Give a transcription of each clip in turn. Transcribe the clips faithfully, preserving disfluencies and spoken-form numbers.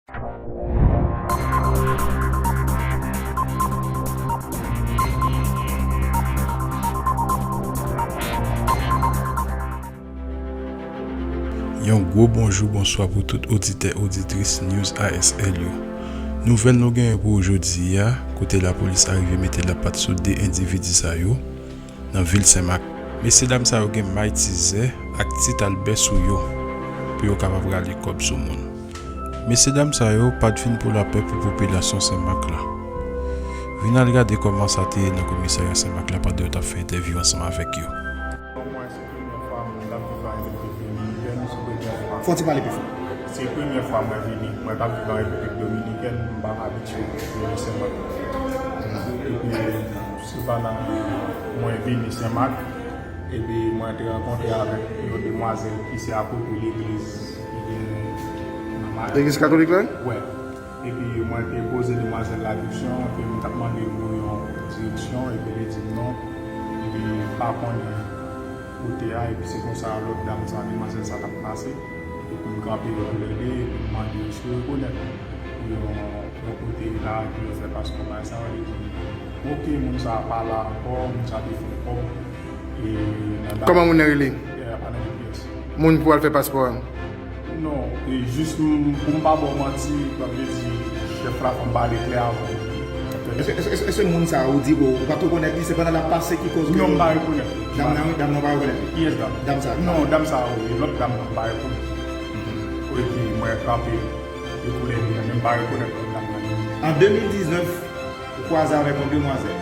Yon gwo bonjou, bonswa pou tout oditè, oditris News A S L yo. Nouvèl nou genyen pou w jodi a, kote lapolis arive mete lapat sou de endividi sa yo nan vil Senmak. Mesye dam sa yo gen may tizè ak tit albè sou yo pou yo kapab rale kòb sou moun. Mesye dam sa yo pa t vin pou lapè pou popilasyon Senmak la. Vin al gade kòman sa te ye nan komisarya Senmak la pandan yo t ap fè entèvyou ansanm avèk yo. Mwen, se premyè fwa m ap viv an Repiblik Dominikèn, se premyè fwa. Fò w ti pale pi fò. Se premyè fwa mwen vini. Mwen t ap viv an Repiblik Dominikèn, m pa t abitye vini Senmak. Epi, sepandan, mwen vini Senmak, epi mwen te rankontre avèk yon demwazèl ki se akote legliz ki gen nan Mari. Legliz katolik la? Wè. Epi mwen te poze demwazèl la kesyon, ke m t ap mande pou yon direksyon, epi li di m non, li pa konnen kote a, epi se konsa lòt dam sa, demwazèl sa t ap pase, epi m kanpe yo toulède, epi m mande èske yo rekonèt yon, yon kote la, pou yo fè paspò bagay sa, li di m, oke, moun sa pa la ankò, moun sa te fè kòb, e nan dat. Kòman moun nan rele? Pierre, pa nan G P S. Moun pou al fè paspò a? Non, e jis m, pou m pa ba w manti, kòm yo di, chèf la fè m pale klè avè w. Èske, èske, èske, èske moun sa a ou di ke w pa t rekonèt li, se pandan l ap pase ki koz ke... Non, m pa rekonèt li. Dam nan, wi, dam nan pa rekonèt li? Kiyès dam? Dam sa. Non, dam sa, wi, lòt dam nan, m pa rekonèt. Epi mwen kanpe, yo koule li, men m pa rekonèt lòt dam nan. An de mil diznèf, ou kwaze avèk yon demwazèl.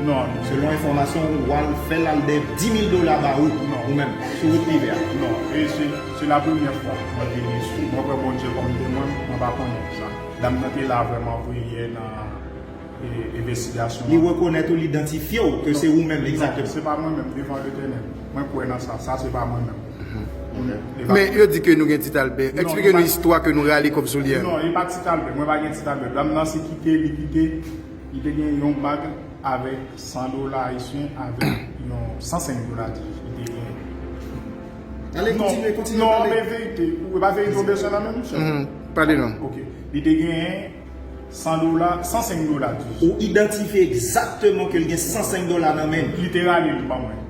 Non. Selon enfòmasyon, ou al fè l al dèyè dis mil dola ba ou, ou menm, sou wout Pivè a. Non, e se, se la premyè fwa mwen vini sou, mwen pran Bondye kòm temwen, mwen pa konnen sa. Dam nan te la vrèman vre yè nan, e, envestigasyon an. Li rekonèt ou, li idantifye w ke se ou menm, egzakteman. Non, se pa mwen menm, devan Letènèl. Mwen kwè nan sa, sa se pa mwen menm. Men yo di ke nou gen Tit Albè. Eksplike nou istwa ke nou rale kòb sou li a. Non, e pa Tit Albè. Mwen pa gen Tit Albè. Dam nan se kite, li kite, li te gen yon bag avèk san dola ayisyen, avèk yon san senk dola di li te gen. Ale, kontinye, kontinye pale. Non, men verite. Ou pa verite ou bezwen nan menm, chèf? Pale non. Ok. Li te gen san dola, san senk dola di. Ou idantifye egzakteman ke l gen san senk dola nan men l. Li te rale li ban mwen.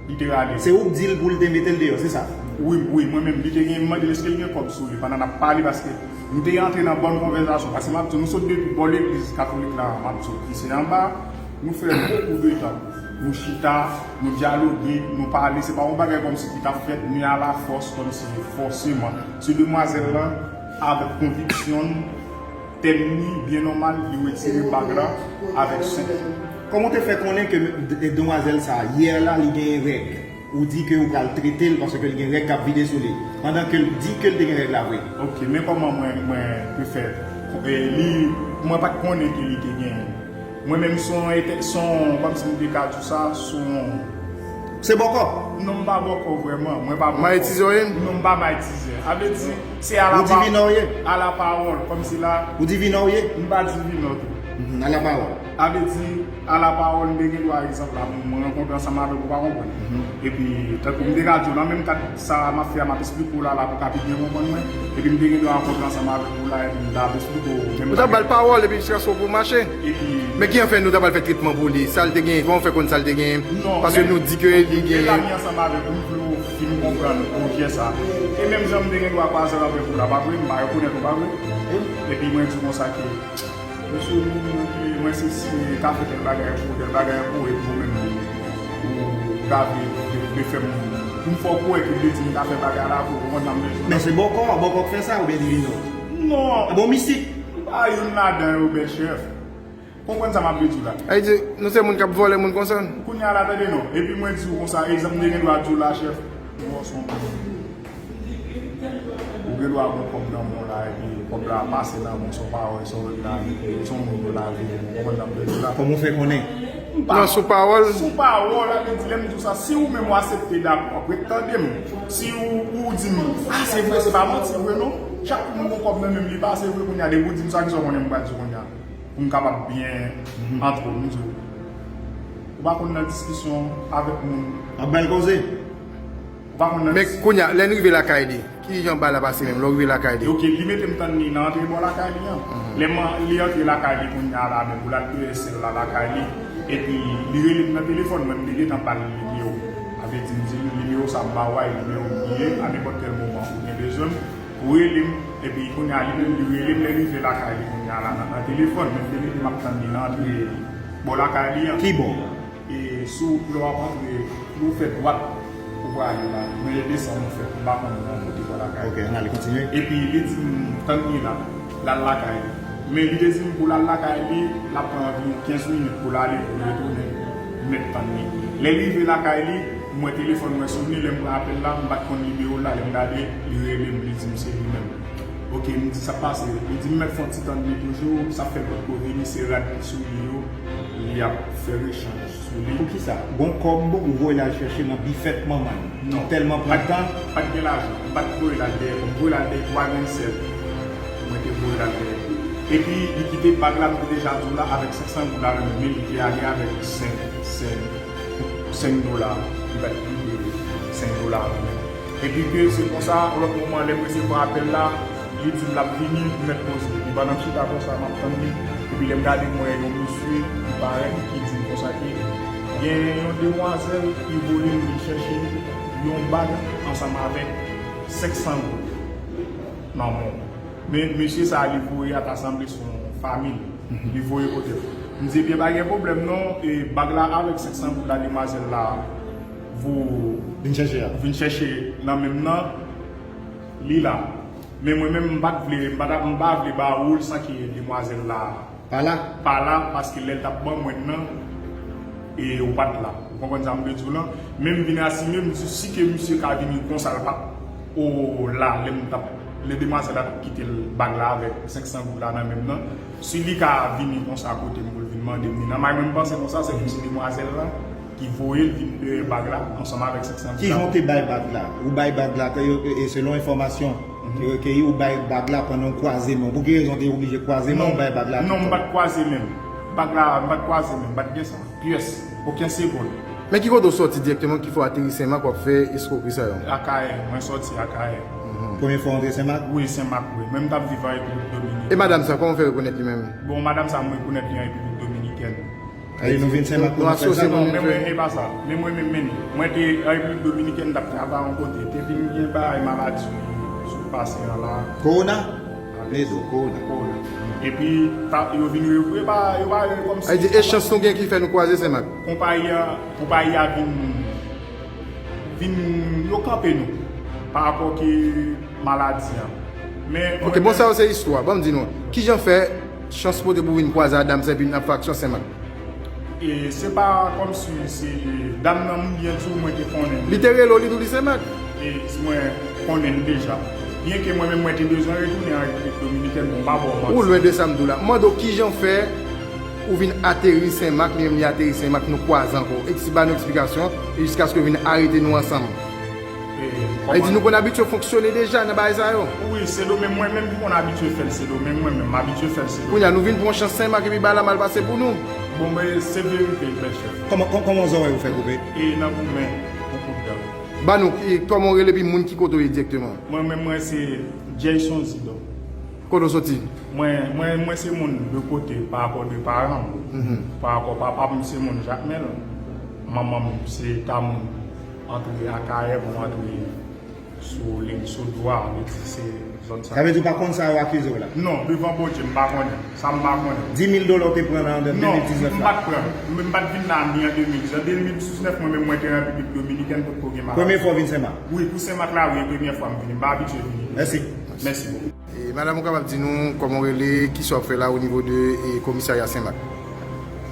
Li te rale. Se ou k di l pou l te mete l deyò, se sa? Wi, wi, mwen menm, li te gen, m mande l èske l gen kòb sou li, pandan n ap pale, paske nou te antre nan bòn konvèsasyon, paske m ap di w, nou sot depi bò legliz katolik la, m ap di w, ki se anba, nou fè bokou de tan, nou chita, nou dyaloge, nou pale, se pa yon bagay kòmsi ki t ap fèt, ni alafòs, kòmsi fòseman. Se demwazèl lan, avèk konviksyon l, tèm ni byen nòmal, li retire bag la avèk senk. Kòman w te fè konnen ke de-, demwazèl sa a, yè la, li genyen règ? Ou di ke ou pral trete l paske li gen règ k ap vide sou li, pandan ke l di ke l te gen règ la vre. Ok, men kòman mwen, mwen te fè, e, li, mwen pa t konnen ke li te genyen. Mwen menm, se yon ete-, se yon, kòmsi m te ka di w sa, se yon... Se bòkò? Non, m pa bòkò vrèman. Mwen pa bòkò. Mayitizè w ye? Non, m pa mayitizè. A vle di, se alapawòl. Ou divinè w ye? Alapawòl, kòmsi la. Ou divinè w ye? M pa divinè tou. Mhm, alapawòl. A vle di, alapawòl, m te gen dwa, egzanp la, mwen rankontre ansanm avèk ou, pa konprann. Mhm. Epi, tankou m te ka di w, nan menm kad sa m ap fè a, m ap esplike w la, la pou w ka pi byen konprann mwen. Epi m te gen dwa rankontre ansanm avèk ou la, epi m t ap esplike w menm bagay. Ou t ap ba l pawòl, epi jiskaske w pou mache. Epi... Men ki an fen nou t ap al fè tretman pou li? Sa l te genyen, kòman w fè konn sa l te genyen? Non, paske men, nou di ke li genyen. Leta m ansanm avèk ou, m vle w fin konprann pwojè sa. E menm jan m te gen dwa kwaze avèk ou la, pa vre? M pa rekonèt ou, pa vre? Epi mwen di w konsa ke, mesye, mwen, mwen, mwen se, se ka fè tèl bagay pou ou, tèl bagay pou ou, epi ou menm, ou, ou ta vle, vle, vle fè m, pou m fè w kwè ke m te di m ta fè bagay la pou ou, ou konn sa m bezwen. Men se bòkò, bòkò k fè sa oubyen divinè w? Non. Bon, mistik. M pa youn ladan yo, bèl chèf. Konprann sa m ap vle di w la. Sa vle di, nou se moun k ap vòlè moun konsa? Kounye a la, tande non. Epi mwen di w konsa, egzanp, m te gen dwa di w la, chèf. Ou wè, se yon moun. Ou gen dwa gen kòb nan men w la, epi kòb la pase nan men w, se yon pawòl, se yon règ la, se yon moun yo lave, ou konprann sa m vle di w la. Kòman w fè konnen? M pa... Non, sou pawòl. Sou pawòl, sa vle di, lè m di w sa, si ou menm ou aksepte, dakò, ret tande m. Si ou, ou di m, a, se vre, se pa manti vre, non. Chak moun gen kòb nan men l, li pase vre, kounye a, depi ou di m sa, kisa w konnen m pral di kounye a? Pou m kapab byen antre w, m di w. Ou pa konn nan diskisyon avèk moun. Ap bay koze. Pa konn nan. Men kounye a, lè n rive lakay li, ki jan bagay la pase menm, lè w rive lakay li? Ok, li mete m tann li nan antre bò lakay li an. Lè m, li antre lakay li kounye a la, men pou l al peye sèl la lakay li, epi li rele m nan telefòn, mwen m te gentan ba l nimewo. Sa vle di, m di l nimewo sa m ba w a, e nimewo m ye, a nenpòt kèl moman ou gen bezwen m, ou rele m, epi kounye a li menm li rele m, lè l rive lakay li kounye a la, nan, nan telefòn, men m te mete m ap tann li nan antre bò lakay li an. Ki bò? E sou lè w ap antre, lè w fè dwat, ou prale la. Men e desann ou fè, m pa konn nan kote bò lakay li. Ok, ann ale, kontinye. Epi li di m, tann li la, l al lakay li. Men li te di m pou l al lakay li, l ap pran anviwon kenz minit pou l ale, pou l retounen, m mèt tann li. Lè l rive lakay li, m wè telefòn mwen sone, lè m pran apèl la, m pa t konn nimewo l la, lè m gade, li rele m, li di m se li menm. Ok, m di sa k pase. Li di m mèt fè yon ti tann li toujou, sa fè l potko vini, se rad sou li yo, li ap fè rechanj sou li. Poukisa? Gon kòb ou voye l al chèche nan bifèt manman l. Non. Tèlman pran tan. Pa t gen lajan. M pa t voye l al dèyè kò m. M voye l al dèyè twa grenn sèl. Mwen te voye l al dèyè. Epi, li kite bag la, m te deja di w la, avèk senk san goud la nan men l, li te ale avèk senk, senk, senk dola. Li pa t kite senk dola nan men l. Epi ke se konsa, lòt moman, lè m resevwa apèl la, li di m l ap vini, m mèt poze. Epi pandan m chita konsa, m ap tann li. Epi lè m gade, m wè yon mesye ki parèt, ki di m konsa ke gen yon demwazèl ki voye m vin chèche yon bag ansanm avèk senk san goud nan men w. Men mesye sa a, li voye a ta sanble se yon fanmi l. Li voye kote m. M di, ebyen, pa gen pwoblèm non, e bag la avèk senk san goud la, demwazèl la, vou vin chèche a. Vin chèche nan men m nan, li la. Men mwen menm, m pa t vle, m pa t, m pa vle ba ou l san ke demwazèl la pa la. Pa la, paske lè l t ap ban mwen l nan, e ou pa t la. Ou konprann sa m vle di w lan? Men m vin asime, m di, si ke misye ka vini konsa, l pa t o la, lè m t ap, lè demwazèl la t ap kite l bag la avèk senk san goud la nan men m nan, si li ka vini konsa kote m pou l vin mande m li nan may mwen, m panse konsa, se kòmsi demwazèl la ki voye l vin dèyè bag la ansanm avèk senk san goud la. Kijan w te bay bag la? Ou bay bag la, e, e, e selon enfòmasyon ke w rekeyi, ou bay bag la pandan w kwaze men w. Pou ki rezon w te oblije kwaze men w, ou bay bag la? Non, m pa t kwaze men m. Bag la, m pa t kwaze men m. M pa t gen sa. Pyès. Okenn segonn. Men ki kote w sòti dirèkteman ki fè w ateri Senmak w ap fè eskrokri sa yo? Akayè. Mwen sòti Akayè. Premye fwa w antre Senmak? Wi, Senmak, wi. Men m t ap viv an Repiblik Dominikèn. E madanm sa, kòman w fè rekonèt li menm? Bon, madanm sa, m rekonèt li an Repiblik Dominikèn. Ayi, nou vin Senmak pou nou fè sa? Non, men mwen, e pa sa. Men mwen menm, men mwen te an Repiblik Dominikèn, m t ap travay yon kote. Te vin gen bagay maladi sou pase an la. Kowona? Ledo, kowona. Kowona. Epi, ta, yo vin revoye, pa, yo pa, kòmsi. Sa vle di, e chans nou gen ki fè nou kwaze Senmak? Konpayi a, konpayi a vin, vin, yo kanpe nou. Pa rapò ke maladi an. Men, ok, bon, sa yo se istwa. Ban m di nou, kijan fè chans pote pou vin kwaze a dam sa epi n ap fè aksyon Senmak? E se pa kòmsi se dam nan, m byen di w, mwen te konnen li. Li te rele w, li di w li Senmak? E si mwen konnen l deja. Byenke mwen menm, mwen te bezwen retounen an Repiblik Dominikèn, bon, m pa ba w manti. Ou lwen de sa m di w la. M mande w kijan fè ou vin ateri Senmak, li menm li ateri Senmak, nou kwaze ankò. Epi ba nou eksplikasyon, e jiskaske w vin arete nou ansanm. E, kòman? Sa vle di nou konn abitye fonksyone deja nan bagay sa yo. Wi, Sendomeng, mwen menm ki konn abitye fè l Sendomeng, mwen menm, m abitye fè l Sendomeng. Kounye a, nou vin pran chans Senmak epi bagay la mal pase pou nou. Bon, men se verite, bèl chèf. Kòman, kò-, kòman zòrèy ou fè koupe? E nan goumen, yon kout dan. Ban nou, e, kòman w rele epi moun ki kote w ye dirèkteman? Mwen menm, mwen se Jayson Zidon. Kote w soti? Mwen, mwen, mwen se moun de kote, pa rapò de paran m. Mhm. Pa rapò papa m, se moun Jakmèl. Manman m, se ta moun antre Akayè, bon, antre sou liy Sodwa, ann di se zòn sa. Sa vle di w pa konn sa yo akize w la? Non, devan Bondye, m pa konnen. Sa m pa konnen. Dis mil dola w te pran nan de mil diznèf la? Non, m pa t pran. M, m pa t vin la ni an de mil diz. An de mil diznèf, mwen menm, mwen te an Repiblik Dominikèn, potko gen maladi. Premye fwa w vin Senmak? Wi, pou Senmak la, wi, e premye fwa m vini. M pa abitye vini. Mèsi. Mèsi bokou. E, madanm, ou kapab di nou kòman w rele, kisa w ap fè la o nivo de, e, komisarya Senmak?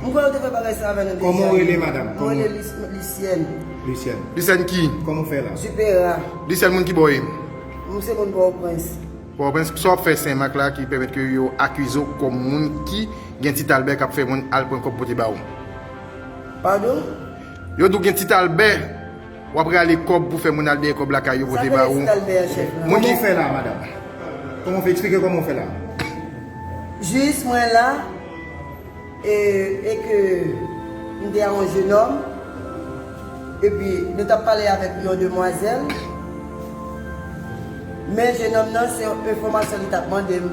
M kwè yo te fè bagay sa avè nou deja. Kòman w rele, madanm? Mwen rele Lis-, Lisyèn. Lisyèn. Lisyèn ki? Kòman w fè la? Zipera. Lisyèn, moun ki bò w ye? M se moun Pòtoprens. Pòtoprens, sa w ap fè Senmak la ki pèmèt ke yo akize w kòm moun ki gen Ti Albè k ap fè moun al pran kòb pote ba w? Padon? Yo di w gen Ti Albè. W ap rale kòb pou fè moun al dèyè kòb lakay yo pote ba ou. Sa k rele Ti Albè a, chèf la? Kòman w fè la, madanm? Kòman w fè? Eksplike kòman w fè la. Jis mwen la, e, e ke m te a yon jenòm, Epi, nou t ap pale avèk yon demwazèl, men jenòm nan, se yon enfòmasyon li t ap mande m.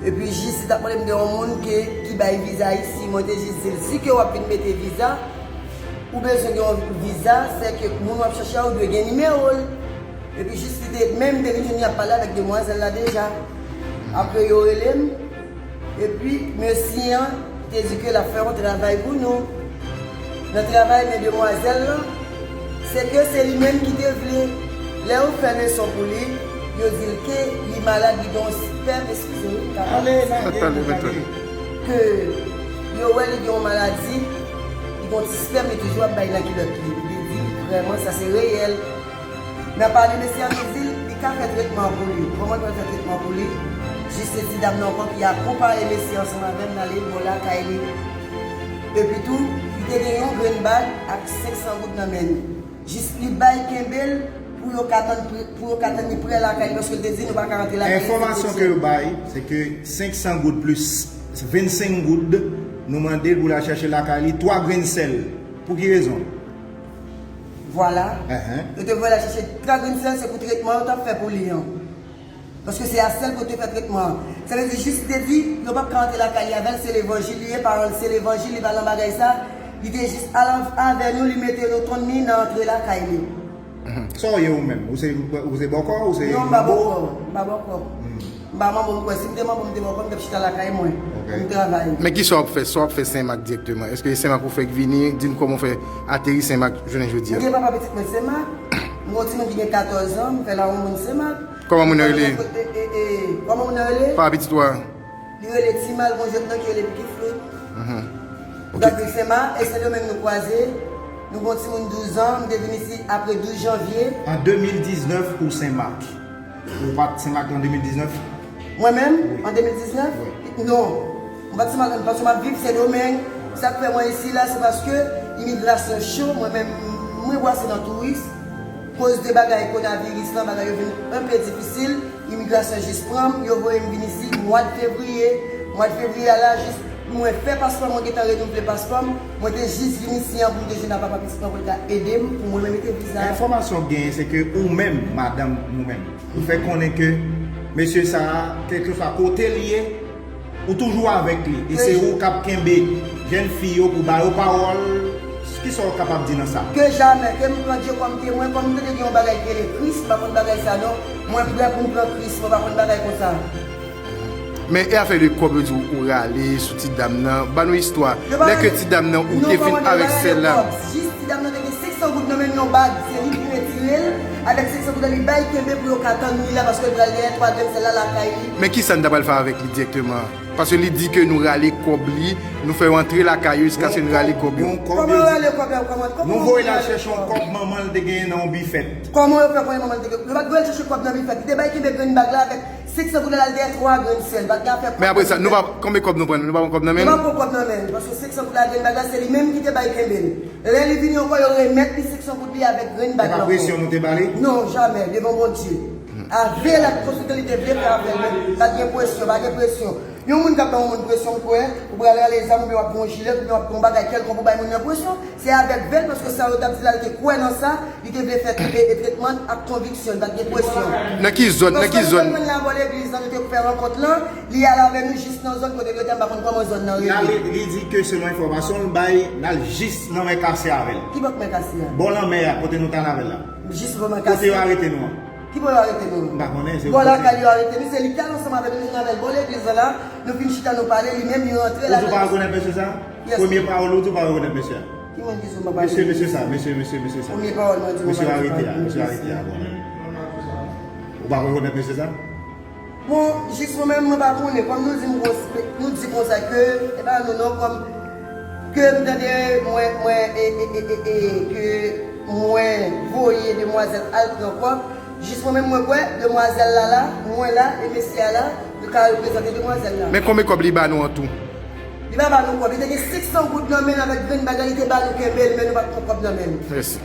Epi, jis li t ap mande m de yon moun ke, ki bay viza isi. Mwen te jis di l, si ke w ap vin mete viza, ou bezwen gen yon viza, se ke moun w ap chache a, ou dwe gen nimewo l. Epi, jis li te, menm te vin jwenn li ap pale avèk demwazèl la deja. Apre, yo rele m. Epi, mesye an te di ke l ap fè yon travay pou nou. Nan travay men demwazèl lan, se ke se li menm ki te vle. Lè yo fè leson pou li, yo di l ke li malad, li gen yon spèm, eskize wi, ka pale. Ke yo wè li gen yon maladi, li gen yon ti spèm, li toujou ap bay nan kilòt li. Li di, vrèman, sa se reyèl. Nan pale mesye an, nou di l, li ka fè tretman an pou li. Kòman l pral fè tretman pou li? Jis se ti dam nan ankò ki akonpaye mesye ansanm avè m, n ale bò lakay li. Epi tou, li te gen yon grenn bag ak senk san goud nan men li. Jis li bay kenbe l pou yo ka tann, pou yo ka tann li prè lakay li, paske l te di nou pa ka rantre lakay li. Enfòmasyon ke yo bay, se ke senk san goud plis vennsenk goud, nou mande l pou l al chèche lakay li twa grenn sèl. Pou ki rezon? Vwala. Yo te voye l al chèche twa grenn sèl, se pou tretman yo t ap fè pou li an. Paske se a sèl kote yo te fè tretman an. Sa vle di jis li te di, yo p ap ka antre lakay li avè l, se levanjil li ye, paran l se levanjil, li pa nan bagay sa. Li te jis al avè nou, li mete nou tonn li nan antre lakay li. Sa w ye ou menm? Ou se, ou se bòkò? Ou se manbo? Non, m pa bòkò. M pa bòkò. M pa manbo, m kwè si m te manbo, m te bòkò, m t ap chita lakay mwen. Ok. M travay. Men kisa w ap fè? Sa w ap fè Senmak dirèkteman? Èske Senmak ou fèk vini? Di n kòman w fè ateri Senmak jounen jodi a. M gen papa pitit mwen Senmak. M gen yon timoun ki gen katòz an, m fè lawonbonn Senmak. Kòman moun nan rele? E, e, e, kòman moun nan rele? Papa pitit ou a? Li rele Timal, gon jèn nan ki rele Pitit Flout. Donk, li Senmak, e Sendomeng nou kwaze. Nou gon timoun douz an, m te vin isi apre douz janvye. An de mil diznèf ou Senmak? Ou pa t Senmak an de mil diznèf? Mwen menm, wi, an de mil diznèf? Wi. Non. Mwen pa t Senmak, paske m ap viv Sendomeng. Sa k fè mwen isi la, se paske imigrasyon cho, mwen menm, mwen bwase nan touris. Koz de bagay konaviris lan, bagay yo vin enpe difisil, imigrasyon jis pran m, yo voye m vin isi mwa d fevriye. Mwa d fevriye a la, jis mwen fè paspò, mwen gentan renouvle paspò m, mwen te jis vin isi an pou m te jwenn a papa pitit mwen pou l ka ede m, pou mwen mete viza. Enfòmasyon k genyen, se ke ou menm, madanm ou menm, ou fè konnen ke mesye sa a, kèlkeswa kote l ye, ou toujou avèk li, e se ou k ap kenbe jèn fi yo pou ba yo pawòl. Kisa w kapab di nan sa? Ke jamè, ke m pran Dye kòm temwen, kòm m tande gen yon bagay ki rele Kris, m pa konn bagay sa non, mwen prè pou m pran Kris, mwen pa konn bagay konsa. Men e afè de kòb yo di w ou rale sou ti dam nan, ban nou istwa. Lè ke ti dam nan ou te fin avèk sèl la. Jis ti dam nan te gen senk san goud nan men l, yon bag, se li ki retire l, avèk senk san goud la li bay kenbe pou yo ka tann li la, paske l pral genyen twa grenn sèl la lakay li. Men kisa n ta pral fè avèk li dirèkteman? Paske li di ke nou rale kòb li, nou fè yo antre lakay yo jiskaske nou rale kòb yo. Kòman yo rale kòb la? Kòman, kòman nou voye l al chèche yon kòb manman l te genyen nan yon bifèt. Kòman yo fè konnen manman l te genyen? Yo pa t voye l chèche kòb nan bifèt. Li te bay kenbe grenn bag la avèk senk san goud la, l al dèyè twa grenn sèl. Pa t gen afè kòb nan bifèt. Men apre sa, nou pa, konbyen kòb nou pran? Nou pa pran kòb nan men l? Nou pa pran kòb nan men l, paske senk san goud la grenn bag la, se li menm ki te bay kenbe l. Lè li vini ankò, yo remèt li senk san goud li avèk grenn bag la ankò. E pa presyon nou te ba li? Non, jamè, devan Bondye. Avè l ak konsitan li te vle fè avè l, men pa t gen presyon, pa gen presyon. Yon moun k ap ban yon moun presyon, m kwè, ou pral rale zam, oubyen w ap gen yon jilèt, oubyen w ap gen yon bagay kèlkonk pou bay moun nan presyon, se avèk vèl, paske sa yo t ap di la, li te kwè nan sa, li te vle fè, e, e, tretman ak konviksyon, li pa t gen presyon. Nan ki zòn, nan ki zòn? Paske nou te jwenn la bò legliz lan, nou te fè rankont lan, li al avè nou jis nan zòn kote l rete, m pa konn kòman zòn nan rele. Li, li di ke selon enfòmasyon l bay, n al jis nan men kase avè l. Ki bò k men kase a? Bò lanmè a, kote nou t al avè l la. Jis bò men kase. Kote yo arete nou an? Ki bò yo arete nou? M pa konnen, se ou ki di. Bò lakay yo arete nou, se li ki al ansanm avè nou, nou jwenn avè l bò legliz lan la, nou fin chita, nou pale, li menm li rantre la. Ou di w pa rekonèt mesye sa? Yes. Premye pawòl ou di w pa rekonèt mesye a? Ki moun ki di w m pa rekonèt? Mesye, mesye sa, mesye, mesye, mesye sa. Premye pawòl mwen di w. Mesye yo arete a, mesye yo arete a, bon. Ou pa rekonèt mesye sa? Bon, jis mwen menm, mwen pa konnen. Kòm nou di m kons-, nou di konsa ke, e pa nou non, kòm ke m tande mwen, mwen, e, e, e, e, e, ke mwen voye demwazèl al pran kòb, jis mwen menm, mwen kwè, demwazèl la la, mwen la, e mesye a la, nou ka reprezante demwazèl la. Men konbyen kòb li ba nou an tou? Li pa ba nou kòb, li te gen senk san goud nan men l avèk grenn bagay, li te ba nou kenbe l, men nou pa t pran kòb nan men l. Mèsi.